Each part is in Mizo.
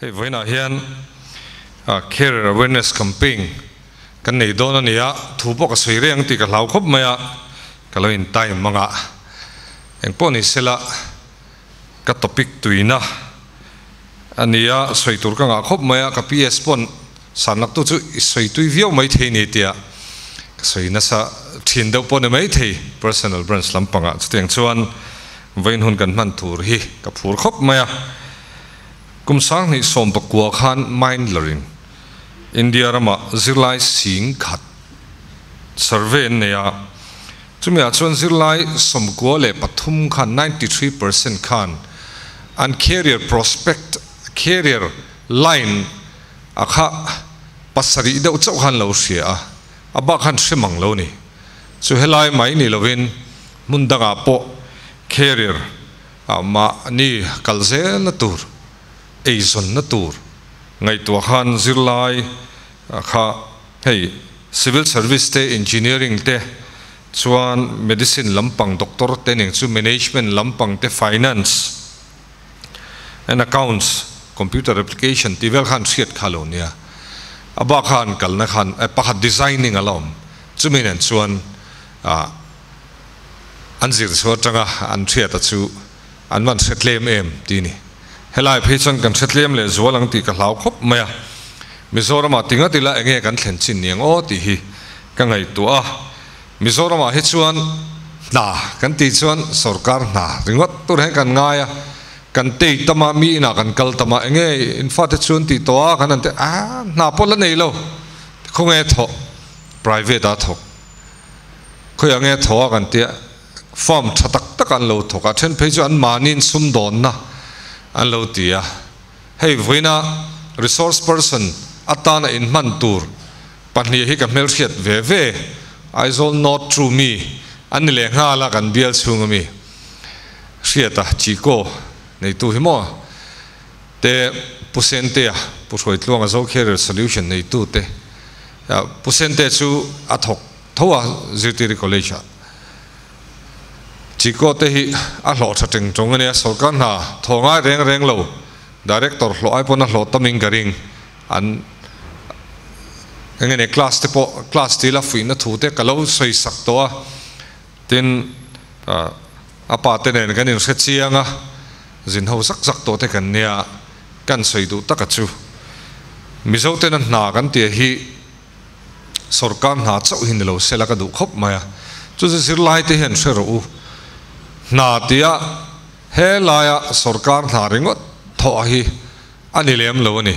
Hei vawiinah hian Career Awareness Campaign kan nei dawn a ni a, thu pawh ka sawi reng tih ka hlau khawp mai a, ka lo in time ang a, engpawh ni sela ka topic tuina a ni a, sawi tur ka ngah khawp mai a, ka PS pawn san laktu chu i sawi tui viau mai thei ni tia ka sawi nasa thin deuh pawh ni mai thei personal branch lampangah chutiang chuan vawiin hun kan hman tur hi ka phur khawp mai a. Kum 2019 khan Mindler-in India rama zirlai sing khat survey an nei a, chumiah chuan zirlai 93 khan, 93%, khan an career prospect, career line, a kha pasarih deuh chauh khan lo hria a, a bak khan hre mang lo ni. Chu helai mai ni lovin hmun dangah pawh career Ah mahni kal zelna tur, eizawnna tur ngaihtuah khan zirlai kha hei civil service te, engineering te chuan medicine lampang doctor te ning chu management lampang te, finance and accounts, computer application tih vel khan hriat kha lo nia. A bak khan kalna khan pakhat designing a la awm chumi nen chuan ah An zir chhuah atanga an hriata chu an van hre tlem em ti ni. Helai phei chuan kan hre tlem leh zual ang tih ka hlau khawp mai a. Mizoramah ti ngat ila enge kan thlen chin niang aw tih hi ka ngaihtuah a. Mizoramah hi chuan hna kan tih chuan sorkar hna ringawt tur hian kan ngai a. Kan tei tam a, mi inah kan kal tam a, enge in fate chuan tih tawh a kan han ti a, hna pawh la nei lo, khawnge thawh private ah thawk. Khawiah nge thaw a kan tia, farm tha tak tak an lo thawk a, then phei chu an mahniin sumdawnna an lo ti a. Hei vawiina resource person atana inhman tur pahnih hi ka hmelhriat ve ve, Aizawl North True mi an ni leh nghal a kan bial chhunga mi hriata Chiko neitu hi maw te Pu Sentea, Pu Hruaitluanga Zo Career Solution neitu te Pu Sente chu a thawk tho a Zirtiri College ah. Chiko te hi a hlawh tha teng tawng a nia, sorkar hna thaw ngai reng reng lo, Director hlawh ai pawn a hlawh tam in ka ring, an eng nge class te pawh class tila fuihna thu te ka lo sawi sak tawh a, tin a pa te nen kan inhre chiang a, zin ho zak zak tawh te kan nia. Kan sawi duh taka chu Mizo tena hna kan tia hi sorkar hna chauh hi ni lo sela ka duh khawp mai a, chu chu zirlai te hian hre rawh u. Hna tia he laia sorkar hna ringawt thawh hi a ni lem lo a ni.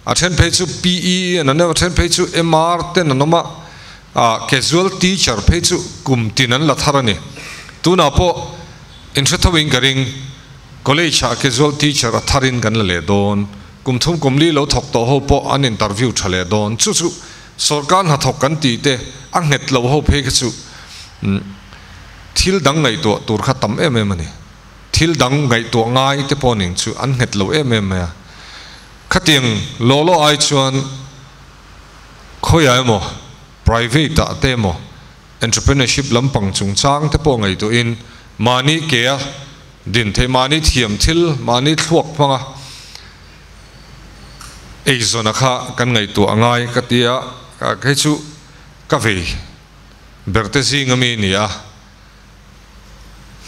A then phei chu PE an awm a, a then phei chu MR ten an awm a, casual teacher phei chu kum tin an la thar a ni. Tunah pawh inhre tho in ka ring. College ah casual teacher a thar in kan la leh dawn. Kum thum kum li lo thawk tawh ho pawh an interview tha leh dawn. Chu chu sorkar hnathawk kan tih te a nghet lo ho phei kha chu thil dang ngaihtuah tur kha tam em em a ni. Thil dang ngaihtuah ngai te pawh ning chu an nghet lo em em mai a. Khatiang law law ai chuan khawiah emaw private ah te emaw entrepreneurship lampang chungchang te pawh ngaihtuahin mahni ke a din thei, mahni thiam thil, mahni thluak hmanga eizawn a kha kan ngaihtuah a ngai ka ti a, hei chu ka vei berte zinga mi a ni a,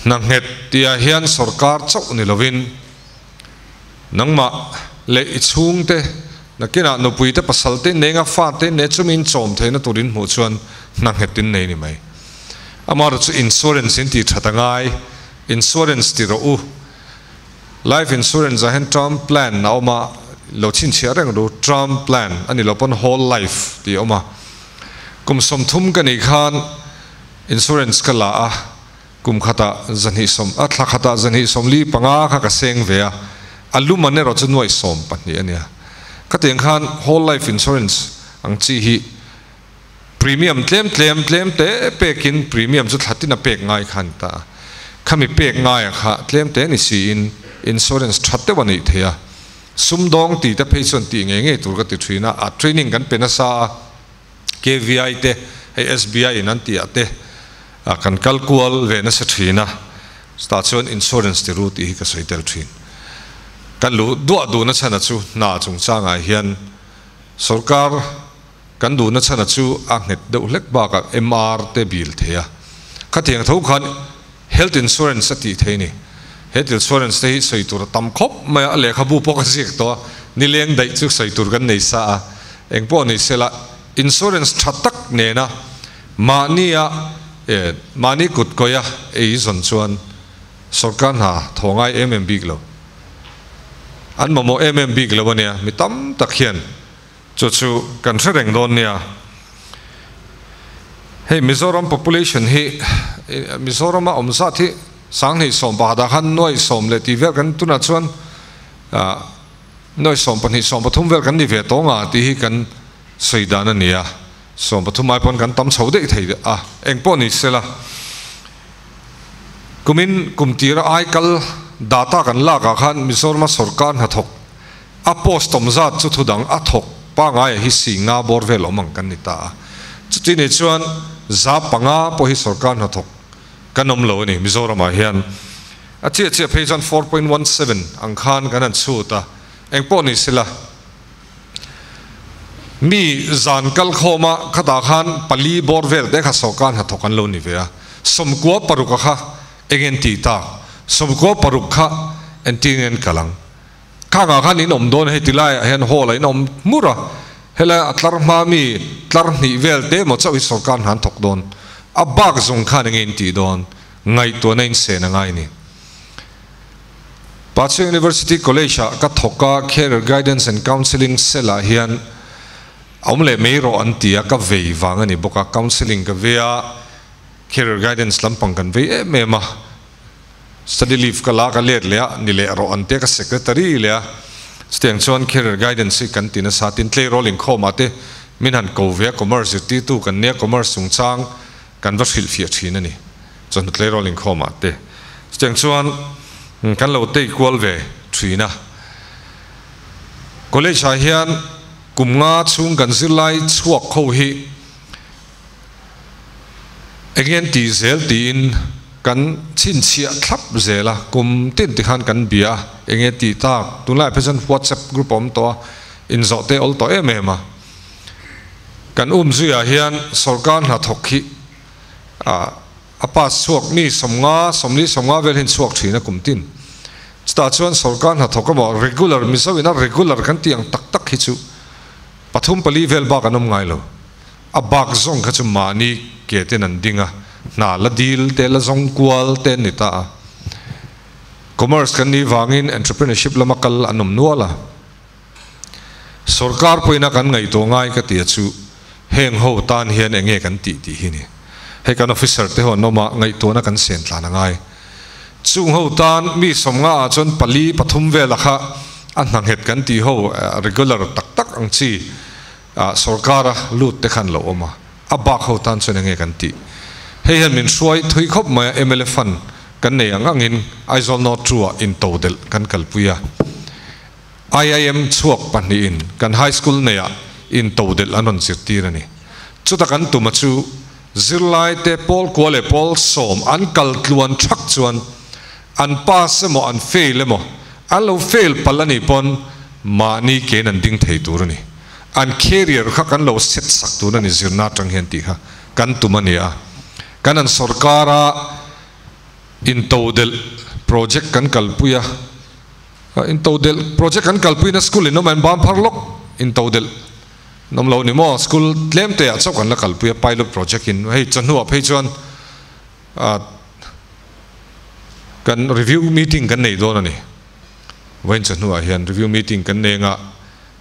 hna nghet tihah hian sorkar chauh ni lovin nangmah leh i chhungte nakinah nupuite pasalte nenga fate ne chumin chawm theihna turin hmuh chuan hna nghet in nei ni mai. Amaherawhchu chu insurance in tih that a ngai, insurance ti rawh u. Life insurance ah hian term plan a awm a, lo chhinchhiah reng ru, term plan a ni lo pawn whole life tih a awm a. Kum 30 ka nih khan insurance ka la a, kum khatah zahnih sawm, a thla khatah zahnih sawmli panga kha ka seng ve a, a lum an erawh chu nuaih 12 a nia. Khatiang khan whole life insurance ang chi hi Premium tlem tlem tlem te pekin premium chu thla tin a pek ngai kha a ni ta a. Khami pek ngaia kha tlem te ni siin insurance tha deuh a neih thei a. Sumdawng tih te phei chuan tih ngei ngei tur ka ti thin a, a training kan pe nasa a, KVI te hei SBI in an tih ah te kan kal kual ve nasa thin a, chutah chuan insurance ti ru tih hi ka sawi tel thin. Kan luh duah duhna chhana chu hna chungchangah hian sorkar kan duhna chhana chu a nghet deuh hlek bakah MR te bil thei a. Khatiang tho khan Health Insurance a tih thei a ni. Health Insurance te hi sawi tur a tam khawp mai a, a lehkhabu pawh ka ziak tawh a, nileng daih chu sawi tur kan nei sa a. Engpawh ni sela Insurance tha tak nena mahnia mahni kut kawia ei zawn chuan sorkar hna thaw ngai em em bik lo. An mamawh em em bik lo a nia, mi tam tak hian chu chu kan hre reng dawn nia. Hei Mizoram population hi Mizorama awm zat hi sanghnih sawm pakhatah khan nuai sawm leh tih vel kan tunah chuan nuai sawm pahnih sawm pathum vel kan ni ve tawng a tih hi kan sawi dan a ni a, sawm pathum ai pawn kan tam chho daih thei a, eng pawh ni sela. Kumin kum tira aikal data kan lakah khan Mizorama sorkar hnathawk a post awm zat chu thudang a thawk pangaia hi si nga bawr vel awm ang kan ni ta a. Chuti ni chuan za panga pawh hi sorkar hnathawk kan awm lo a ni Mizoramah hian. A chiah chiah phei chuan 4.17 ang khan kan han chhut a, engpawh ni sela. Mi zan kal khawma khatah khan pali bawr vel te kha sawrkar hnathawk an lo ni ve a, sawmkua paruk a kha eng en tih tak, sawmkua paruk kha entir nge an kal ang? Khangah khan in awm dawn a, hei ti laiah hian hall ah in awm hmur a, helai a tlar hma mi tlar hnih vel te emaw chauh hi sawrkar hna an thawk dawn, a bak zawng khan enge in tih dawn ngaihtuahna in sen a ngai ni. Pachuau University College ah ka thawk a, Career Guidance and Counselling Cell ah hian awm leh mai rawh an ti a, ka vei vang a ni bawk a, counselling ka vei a, career guidance lampang kan vei em em a, study leave ka la a, ka let leh a, ni leh rawh an ti a, ka secretary leh a, chutiang chuan career guidance hi kan ti nasa, tin tleirawl inkhawm ah te min han ko ve a, commerce zirtirtu kan nia, commerce chungchang kan va hrilhfiah thin a ni. Chawhnu tleirawl inkhawmah te chutiang chuan kan lo tei kual ve thin a. College ah hian kum nga chhung kan zirlai chhuak ho hi eng en tih zel tiin kan chhinchhiah thlap zel a, kum tin tikhan kan bia a, eng e tih tak tunlaiah phei chuan WhatsApp group a awm tawh a, inzawh te awl tawh em em a. Kan umzuiah hian sorkar hnathawk hi a pass chhuak mi sawmnga, sawmli sawmnga vel hian chhuak thin a kum tin. Chutah chuan sorkar hnathawk emaw regular, Mizo ina regular kan tih ang tak tak hi chu pathum pali vel bak an awm ngai lo. A bak zawng kha chu mahni ke ten an ding a, hna la dil te la zawng kual te an ni ta a. Commerce kan nih vangin entrepreneurship lama kal an awm nual a. Sorkar pawhin kan ngaihtuah ngai ka tia chu heng ho tan hian eng nge kan tih tih hi ni. Hei kan officer te ho an awm a, ngaihtuahna kan sen tlan a ngai. Chung ho tan mi sawmnga ah chuan pali pathum vela kha a hna nghet kan tih ho regular tak tak ang chi sorkara lut te khan lo awm a, a bak ho tan chuan eng nge kan tih. Hei hian min hruai thui khawp mai a, mla fund kan nei ang angin Aizawl North True ah intodelh kan kalpui a. IIM chhuak pahnihin kan high school neiah intodelh an rawn zirtir a ni. Chuta kan tuma chu zirlaite pawl kua leh pawl sawm an kal tluan thak chuan an pass emaw an fail emaw an lo fail palh a nih pawn mahni kein an ding thei tur a ni. An career kha kan lo set sak tur a ni zirna atang hian tih kha kan tum a ni a. Kan an sorkara intodelh project kan kalpui a. Intodelh project kan kalpuina school in awm a, in bam phar lawk intodelh an awm lo ni maw? School tlem te ah chauh kan la kalpui a pilot project in hei chawhnuah phei chuan kan review meeting kan nei dawn a ni. Vawiin chawhnuah hian review meeting kan nei anga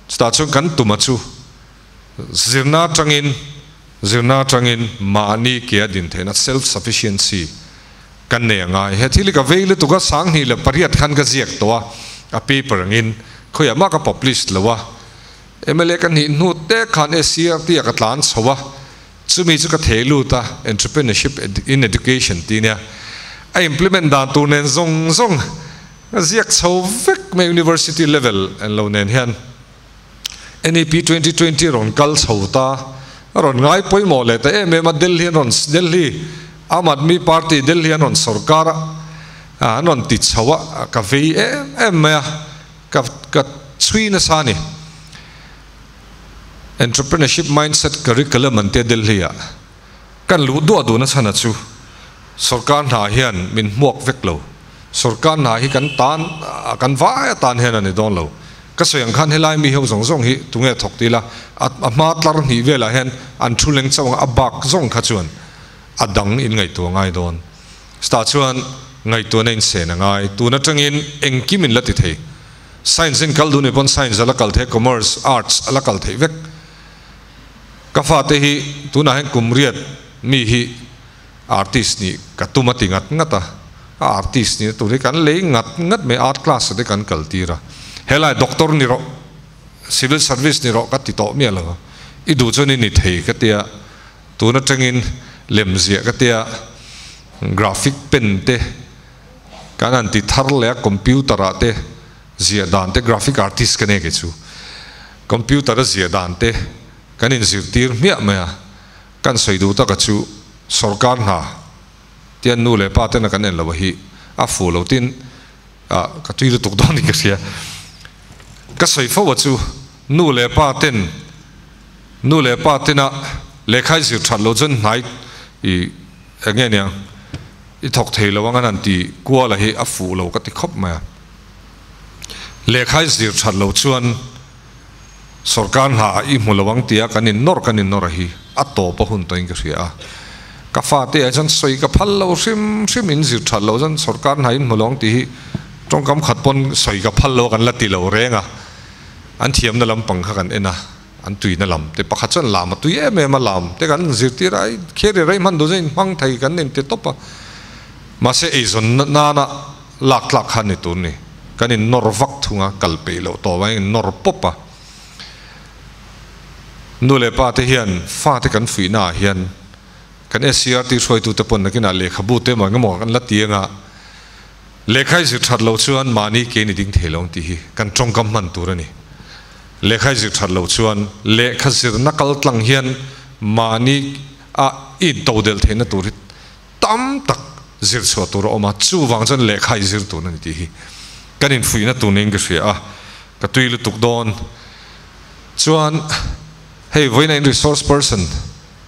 chutah chuan kan tuma chu zirna atangin zirna atangin mahni ke a din theihna self sufficiency Kan nei a ngai. He thil hi ka vei lutuk a, 2008 khan ka ziak tawh a, a paper angin khawiah mah ka publish lo a. Mla ka hnih hnu te khan SCERT ah ka tlan chho a, chumi chu ka thei lut a, Entrepreneurship in Education tih nia. A implement dan tur nen zawng zawng ka ziak chho vek mai University level en lo nen hian. NEP 2020 rawn kal chho ta, a rawn ngai pawimawh leh ta em em a, Delhi an rawn, Delhi Aam Aadmi Party Delhi an rawn sorkar a, an rawn ti chho a, ka vei em em mai a, Ka ka chhui nasa a ni. Entrepreneurship mindset curriculum an tia Delhi ah kan luh duah duhna chhan a chu sorkar hna hian min hmuak vek lo. Sorkar hna hi kan tan kan vai atan hian a ni dawn lo. Ka sawi ang khan helai mi ho zawng zawng hi tunge thawk ti ila a hma tlar hnih velah hian an thu leng chauh ang a bak zawng kha chuan a dang in ngaihtuah ngai dawn. Chutah chuan ngaihtuahna in sen a ngai. Tun atangin engkim in la ti thei. Science in kal duh ni pawn science a la kal thei a, commerce, arts a la kal theih vek. Ka fate hi tunah hian kum riat mi hi artist nih ka tum a ti ngat ngat a, a artist nihna tur hi kan lei ngat ngat mai, art class te kan kal tir a. Helai doctor ni rawh, civil service ni rawh ka ti tawh miah lo a, i duh chuan i ni thei ka tia. Tun atangin lem ziah ka tia graphic pen te kan han ti thar leh a computer ah te ziah dan te graphic artist ka nia kei chu computer a ziah dan te kan in zirtir hmiah mai a kan sawi duh taka chu sorkar hna tian nu leh pa tena kan en lo a hi a fuh lo tin ah ka tui lutuk dawn in ka hria ka sawi fo a chu nu leh pa ten Nu leh pa tina lehkha i zir that loh chuan hnai i eng nge niang i thawk thei lo ang an han ti kual a hi a fuh lo ka ti khawp mai a. Lehkha i zir that loh chuan sorkar hna ah i hmu lo ang tia kan in nawr kan in nawr a hi a tawp a hun tawhin ka hria a. Ka fate ah chuan sawi ka phal lo hrim hrim in zir that loh chuan sorkar hna in hmu lo ang tih hi tawngkam khat pawn sawi ka phal lo a kan la ti lo reng a. An thiamna lampang kha kan en a. An tuina lam te pakhat chuan lam a tui em em a, lam te kan zirtir a, kheri rei hman duh chuan inhmang thei kan inti tawp a, mahse eizawn nana lak tlak kha a ni tur ni, kan innawr vak thung a, kal peih loh tawh avangin innawr pawp a. Nu leh pa te hian fa te kan fuihna ah hian kan SCRT hruaitu te pawn nakinah lehkhabu te emaw engemaw kan la ti anga lehkha i zir that loh chuan mahni ke in i ding thei lo ang tih hi kan tawngkam hman tur a ni. Lehkha i zir that loh chuan lehkha zirna kal tlang hian mahni a i intodelh theihna tur hi tam tak zir chhuah tur a awm a, chuvang chuan lehkha i zir tur a ni tih hi kan infuihna tur niin ka hria a, ka tui lutuk dawn. Chuan hei vawiin a in resource person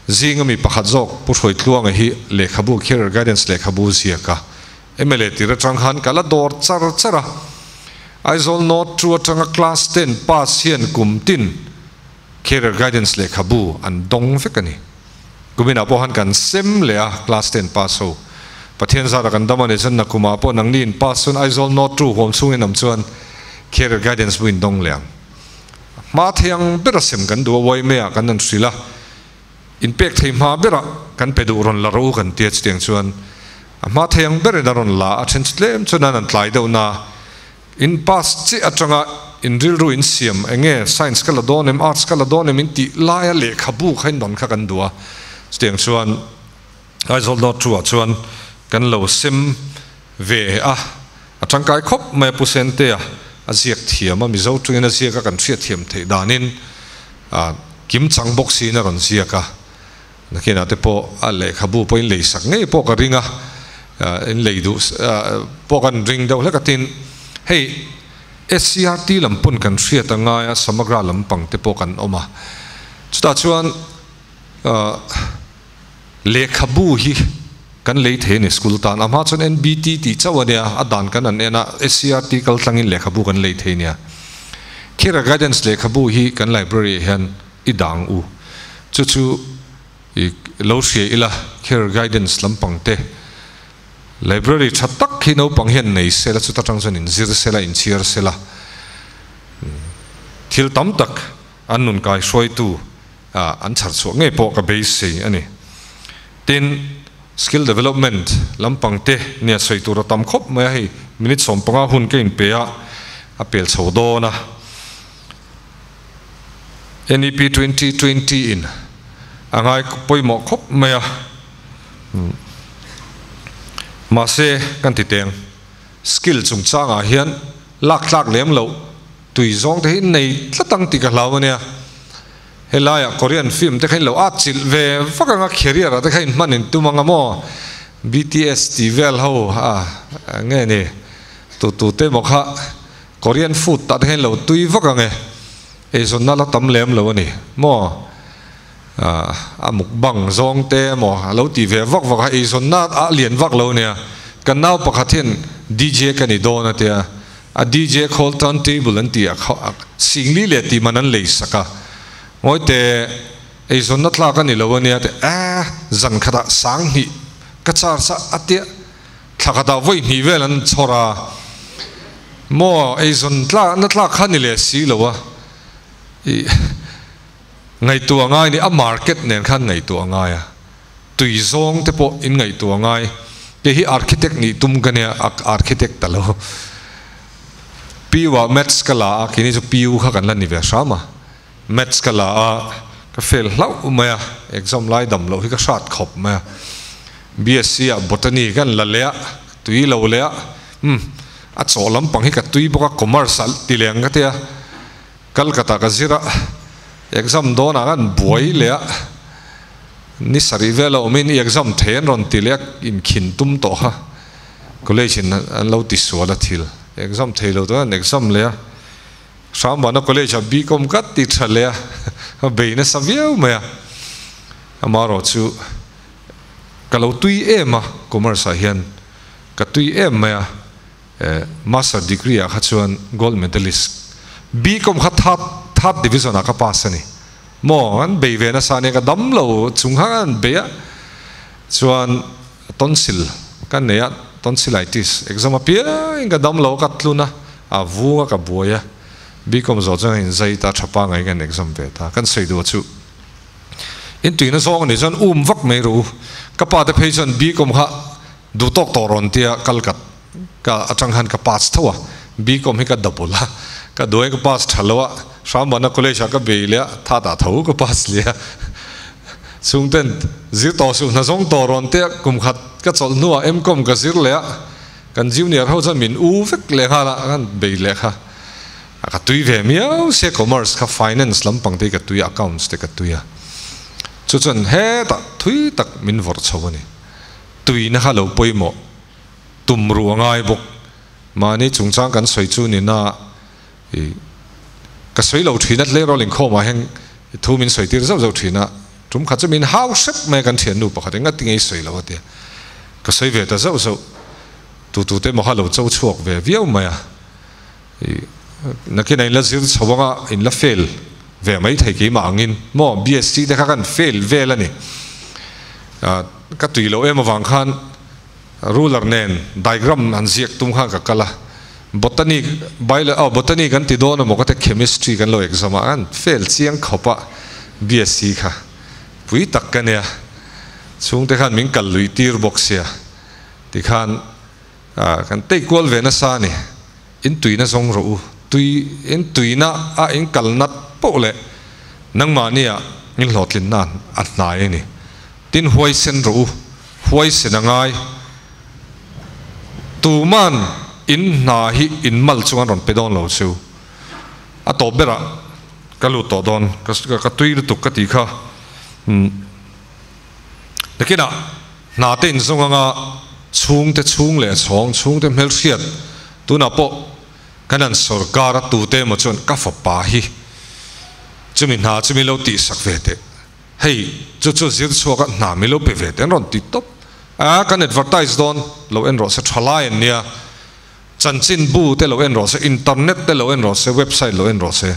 zinga mi pakhat zawk Pu Hruaitluanga hi lehkhabu Career Guidance lehkhabu ziak a, Mla tir atang khan ka la dawr char char a, Aizawl North chu atanga class 10 pass hian kum tin Career Guidance lehkhabu an dawng vek a ni. Kuminah pawh han kan sem leh a class 10 pass ho. Pathian zara kan dam a ni chuan nakumah pawh nangni in pass chuan Aizawl North chu huam chhungin awm chuan Career Guidance bu in dawng leh ang. Hma thei ang bera sem kan duh a YMA ah kan rawn hrilh a. Inpek thei hma berah kan pe duh rawn la ro kan tia chutiang chuan a hma thei ang berin a rawn la a then chu tlem chuan an an tlai deuh na in pass chiah atanga in rilru in siam enge science ka la dawn em arts ka la dawn em in tih laia lehkhabu kha in rawn kha kan duh a chutiang chuan Aizawl North True ah chuan kan lo sem ve a a tangkai khawp mai a Pu Sentea a ziak thiam a Mizo tungin a ziak a kan hriatthiam theih danin a kim chang bawk siin a rawn ziak a, nakinah te pawh a lehkhabu pawh in lei sak ngei pawh ka ring a, in lei duh pawh kan ring deuh hlek a tin hei SCRT lam pawn kan hriat a ngai a Samagra lampang te pawh kan awm a, chutah chuan lehkhabu hi kan lei thei a ni school tan a hma chuan NBT tih chauh a nia a dan kan han en a SCRT kal tlangin lehkhabu kan lei thei nia Career Guidance lehkhabu hi kan library ah hian i dang u chu chu i lo hria ila Career Guidance lampang te library tha tak hi naupang hian nei sela chuta tang chuan inzir sela inchhiar sela thil tam tak an nun kai hruaitu an chhar chhuah ngei pawh ka beisei a ni. Tin, skill development lampang te nia sawi tur a tam khawp mai a, hei minute 15 hun ka inpe a, a pel chho dawn a. NEP 2020 in a ngai pawimawh khawp mai a, mahse kan ti teng, skill chungchangah hian lak tlak lem loh Tui zawng te hi nei tlat ang tih ka hlau a nia. Helaiah Korean film te kha in lo at chilh ve vak ang a, career ah te kha in hman in tum ang a maw? BTS tih vel ho a nge ni tu tu te maw kha Korean food tah te hian lo tui vak ang e, eizawnna la tam lem lo a ni maw? A mukbang zawng te emaw a lo ti ve vak vak a, eizawnna a lian vak lo nia. Kan nau pakhat hian DJ ka ni dawn a tia, a DJ khawl turntable an tih a singli leh tih man an lei sak a, Ngawite eizawnna tlak a ni lo a nia te, eh zan khatah sanghnih ka charge a a tia. Thla khatah vawi hnih vel an chhawr a, maw eizawn tlak na tlak kha ni leh si lo a, ih ngaihtuah ngai ni a market nen khan ngaihtuah ngai a, tui zawng te pawh in ngaihtuah ngai, kei hi architect nih tum ka nia architect ta lo, PU ah maths ka la a, keini chu PU kha kan la ni ve hram a, maths ka la a, ka fail hlauh mai a, exam lai dam loh hi ka hrat khawp mai a, BSc ah botany kan la leh a, tui lo leh a, umm a chawh lampang hi ka tui bawk a, commerce ah ti leh ang ka ti a, Calcutta ka zir a, exam dawnah khan buai leh a, ni sarih vel a awmin i exam thei an rawn ti leh a, inkhin tum tawh kha college in an lo ti sual a thil, exam thei lo chuan an exam leh a. Hrambana College ah BCom ka ti tha leh a, a bei nasa viau mai a. Amaherawh chu ka lo tui em a, Commerce ah hian ka tui em mai a, Master degree ah kha chuan Gold Medalist, BCom kha third third division ah ka pass a ni maw, an bei ve nasa ania ka dam lo chung kha an bei a, chuan tonsil ka nei a, tonsillitis, exam apiangin ka dam lo a ka tlun a, A vung a ka buai a, BCom zawh chuan in zai ta tha pangai kan exam ve ta, kan sawi duh chu in tuina zawng a nih chuan um vak mai rawh u, ka pa te phei chuan BCom kha duh tawk tawh rawn tia kal ka ka atang khan ka pass tho a, BCom hi ka double a, ka duai ka pass tha lo a, Hrambana college ah ka bei leh a, tha tah tho ka pass leh a, chhungten zir tawh suh hna zawng tawh rawn tia kum khat ka chawlh hnuah MCom ka zir leh a. Kan junior ho chuan min u vek leh nghal a, kan bei leh kha a ka tui ve miau sia commerce kha finance lampang te hi ka tui a, accounts te ka tui a, chu chuan hetah thui tak min vawrh chho a ni. Tuina kha lo pawimawh tum ruh a ngai bawk, mahni chungchang kan sawi chu nina i ka sawi lo thin a, tleirawl inkhawmah hian thu min sawi tir zauh zauh thin a, tum khat chu min hau hrep mai a kan thiannu pakhat in ngati ngei sawi lo a tia, ka sawi ve ta zauh zauh, tu tu te emaw kha lo cho chhuak ve viau mai a, i nakin a inla zir chho anga inla fail ve mai thei keimah angin maw BSc te kha kan fail vel a ni, ka tui loh em avang khan Ruler nen diagram han ziak tum khan ka kal a, botany bio aw botany kan ti dawn emaw ka ti chemistry kan lo exam a kan fail chiang khawp a BSc kha pui tak ka nia chhungte khan min kal luih tir bawk sia tikhan kan tei kual ve nasa a ni in tuina zawng rawh u tui in tuina a in kal nat poh leh nangmahni ah in hlawhtlinna a hnai a ni tin huaisen rawh u. Huaisen a ngai. Tuman in hna hi in mal chuan rawn pe dawn lo chu. A tawp berah ka lut tawh dawn, ka tui lutuk ka tih kha. Umm nakinah hna te in zawng anga chhungte chhung leh chhawng chhungte hmelhriat tunah pawh kan han sawrkar a tute emaw chuan ka fapa hi chumi hna chumi lo tihsak ve teh. Hei chu chu zir chhuak a hna mi lo pe ve te an rawn ti tawp a, kan advertise dawn lo en rawh se thalai an nia, chanchin bu te lo en rawh se, internet te lo en rawh se, website lo en rawh se,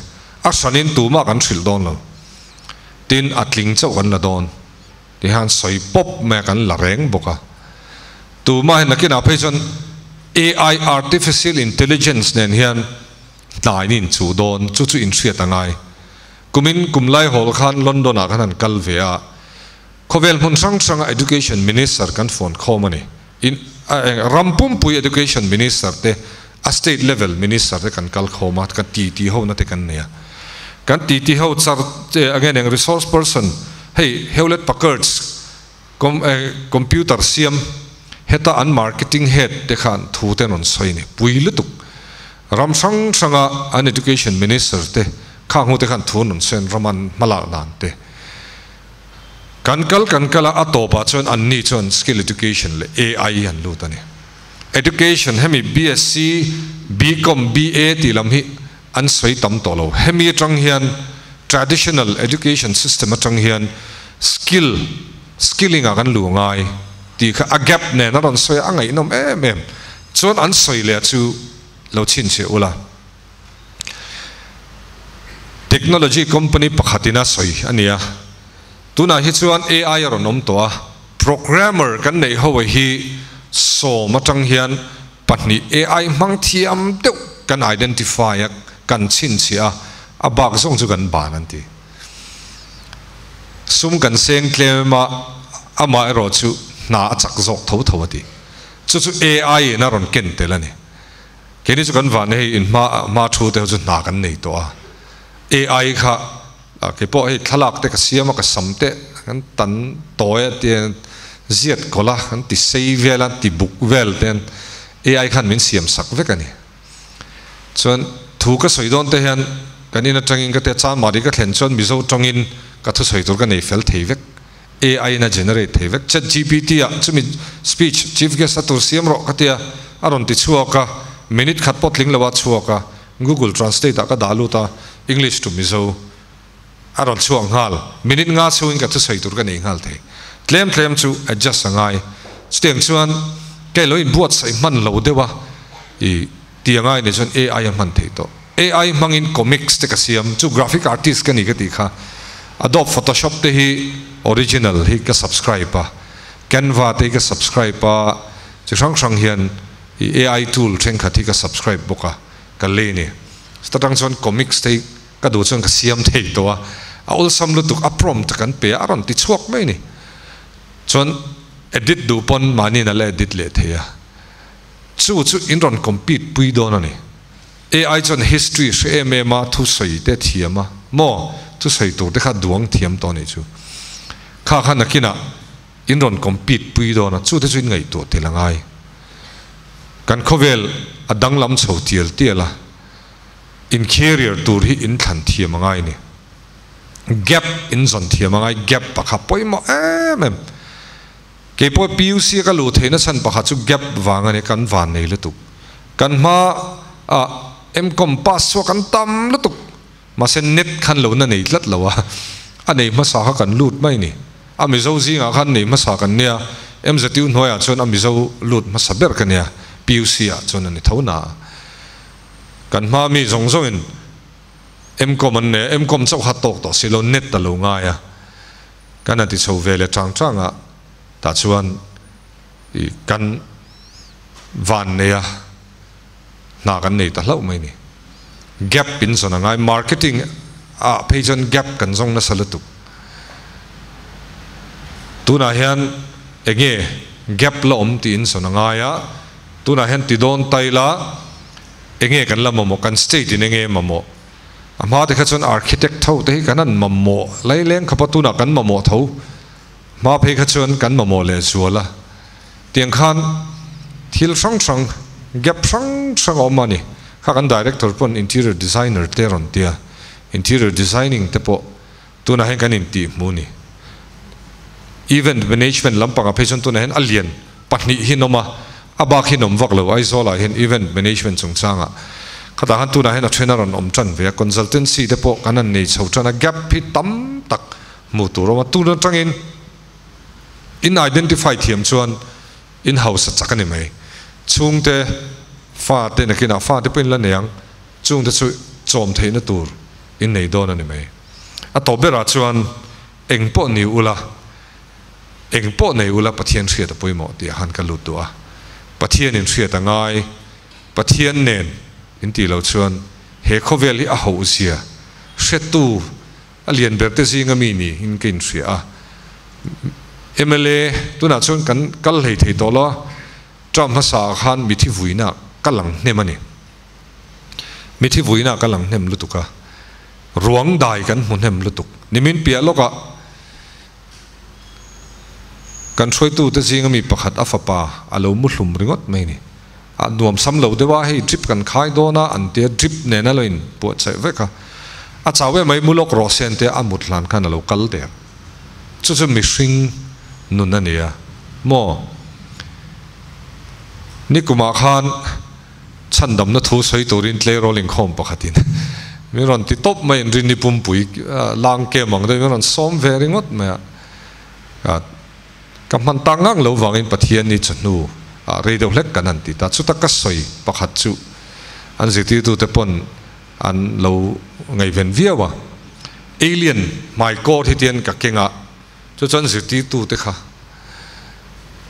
a hranin tumah kan hrilh dawn lo, tin a tling chauh kan la dawn ti hian sawi pawp mai a kan la reng bawk a, tumah hi nakinah phei chuan AI artificial intelligence nen hian hna in inchuh dawn chu chu inhriat a ngai. Kumin kum lai hawl khan London ah khan han kal ve a, khawvel hmun hrang hrang a Education Minister kan phone khawm a ni. In ram pumpui Education Minister te, a state level Minister te kan kal khawm a, kan ti ti ho na te kan nei a. Kan ti ti ho char again eng resource person hei Hewlett Packard's computer siam heta an marketing head te khan thu te an rawn sawi a ni. Pui lutuk. Ram hrang hranga an education minister te khang hu te khan thu an rawn sawi an ram an hmalak dan te. Kan kal kan kal a, a tawpah chuan anni chuan skill education leh AI an lut a ni. Education hemi BSc, BCom, BA tih lam hi an sawi tam tawh lo. Hemi atang hian traditional education system atang hian skill, skilling ah kan luh ngai tih kha a gap nen a rawn sawi a, a ngaihnawm em em. Chuan an sawi leh chu lo chhinchhiah ula. Technology company pakhatin a sawi a nia. Tunah hi chuan AI a rawn awm tawh a, programmer kan neih ho hi sawm atang hian pahnih AI hmang thiam deuh kan identify a, kan chhinchhiah a, a bak zawng chu kan ban an ti. Sum kan seng tlem a, amaherawh chu hna a chak zawk tho tho a ti. Chu chu AI in a rawn ken tel a ni. Keini chu kan van hei in hma hma thu te ho chu hna kan nei tawh a, AI kha kei pawh hei thlalak te ka siam a ka sam te kan tan tawi a ti ziat kawlh a kan ti sei vel a ti buk vel te hian AI khan min siam sak vek a ni. Chuan thu ka sawi dawn te hian kan in atangin ka tia Chanmari ka thlen chuan Mizo tawngin ka thusawi tur ka nei fel thei vek. AI in a generate thei vek. Chat GPT ah chumi speech chief guest a tur siam rawh ka tia a rawn ti chhuak a, minute khat pawh tling lo a chhuak a, Google Translate ah ka dah lut a, English to Mizo a rawn chhuak nghal. Minute nga chhungin ka thusawi tur ka nei nghal thei. Tlem tlem chu adjust a ngai. Chutiang chuan kei lo inbuatsaih hman lo deuh a i ti a ngai nih chuan AI a hman theih tawh. AI hmangin comics te ka siam, chu graphic artist ka ni ka tih kha. Adobe Photoshop te hi original hi ka subscribe a, Canva te hi ka subscribe a, chi hrang hrang hian i AI tool thenkhat hi ka subscribe bawk a, ka lei ni. Chuta tang chuan comics te hi ka duh chuan ka siam thei tawh a, a awlsam lutuk a prompt kan pe a, a rawn ti chhuak mai ni. Chuan edit duh pawn mahni in a la edit leh thei a, chu chu in rawn compete pui dawn a ni. AI chuan history hre em em a, thusawi te thiam a, maw? Thusawi tur te kha duang thiam tawh anih chu. Kha kha nakinah in rawn compete pui dawn a, chu te chu in ngaihtuah tel a ngai. Kan khawvel a danglam chho tial tial a, in career tur hi in thlan thiam a ngai a ni. Gap in zawn thiam a ngai, gap pakhat pawimawh em em. Keipawh PUC a ka luh theihna chhan pakhat chu gap vang a ni, kan van nei lutuk. Kan hma ah MCom pass chhuak kan tam lutuk, mahse net khan lo na nei tlat lo a, a nei hmasa kha kan lut mai ni. A Mizo zingah khan nei hmasa kan nia, MZU hnuaiah chuan a Mizo lut hmasa ber ka nia, PUC ah chuan a ni tho na. Kan hma mi zawng zawngin MCom an nei a, MCom chauh kha tawk tawh si lo, net a lo ngai a. Kan han ti chho ve leh chang chang a, tah chuan i kan van nei a, hna kan nei ta hlauh mai ni. Gap in zawn a ngai, marketing ah phei chuan gap kan zawng nasa lutuk. Tunah hian enge gap la awm tih in zawn a ngai a, tunah hian ti dawn ta ila enge kan la mamawh, kan state in enge mamawh. A hma te kha chuan architect ho te hi kan han mamawh laileng khawp a, tunah kan mamawh tho. Hma phei kha chuan kan mamawh leh zual a. Tiang khan thil hrang hrang, gap hrang hrang a awm a ni. Kha kan director pawn interior designer te rawn ti a, interior designing te pawh tunah hian kan intih hmu a ni. Event management lampangah phei chuan tunah hian a lian pahnih hi an awm a, a bak hi an awm vak lo. Aizawlah hian event management chungchangah khatah khan tunah hian a then a rawn awm tan ve a, consultancy te pawh kan han nei chho tan a, gap hi tam tak hmuh tur a awm a. Tun atangin in identify thiam chuan in hausa chak a ni mai. Chhungte fate nakinah fate pawh in la nei ang, chungte chu chawm theihna tur in nei dawn a ni mai. A tawp berah chuan eng pawh ni ula, Eng pawh nei ula Pathian hriat a pawimawh tih ah khan ka lut duh a, Pathian in hriat a ngai, Pathian nen in tih loh chuan he khawvel hi a hoh zia hretu a lian ber te zinga mi ni in ka inhria a, mla tunah chuan kan kal hlei thei tawh lo a, term hmasa ah khan mithi vuina ka lang hnem a ni, mithi vuina ka lang hnem lutuk a, ruang dai kan hmu hnem lutuk, nimin piah lawkah. Kan hruaitute zinga mi pakhat a fapa a lo mu hlum ringawt mai ni. A nuam sam lo deuh a, hei drip kan khai dawn a an tia drip nen a lo in puahcheh vek a. A chau em mai mu lawk rawh se an tia a mut hlan khan a lo kal der. Chu chu mihring nun a ni a maw? Nikumah khan chhandamna thu sawi turin tleirawl inkhawm pakhatin min rawn ti tawp mai, Rinni pumpui lang kem ang deuhin min rawn sawm ve ringawt mai a. Ka hman tak ngang lo vangin Pathian ni chawhnu ah rei deuh hlek kan han ti ta. Chuta ka sawi pakhat chu an zirtirtute pawn an lo ngaihven viau a. Alien hmai kawr hi tian ka keng a, chu chuan zirtirtute kha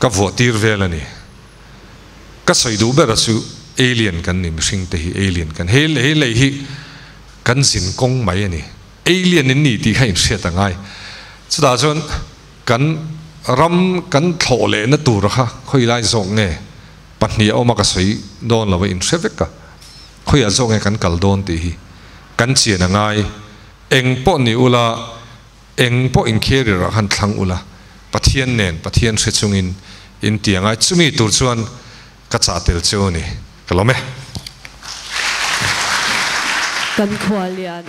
ka vuah tir vel a ni. Ka sawi duh ber a chu alien kan ni, mihring te hi alien kan hei hei lei hi kan zin kawng mai a ni. Alien in ni tih kha inhriat a ngai. Chutah chuan Kan ram kan thlawh lehna tur kha khawi lai zawk nge pahnih a awm a ka sawi dawn lo a inhre vek a, khawiah zawk nge kan kal dawn tih hi kan chian a ngai. Eng pawh ni ula, eng pawh in carrier ah khan thlang ula, Pathian nen Pathian hre chungin in ti a ngai. Chumi tur chuan ka chah tel cheu a ni. Ka lawm e. Kan khua lian.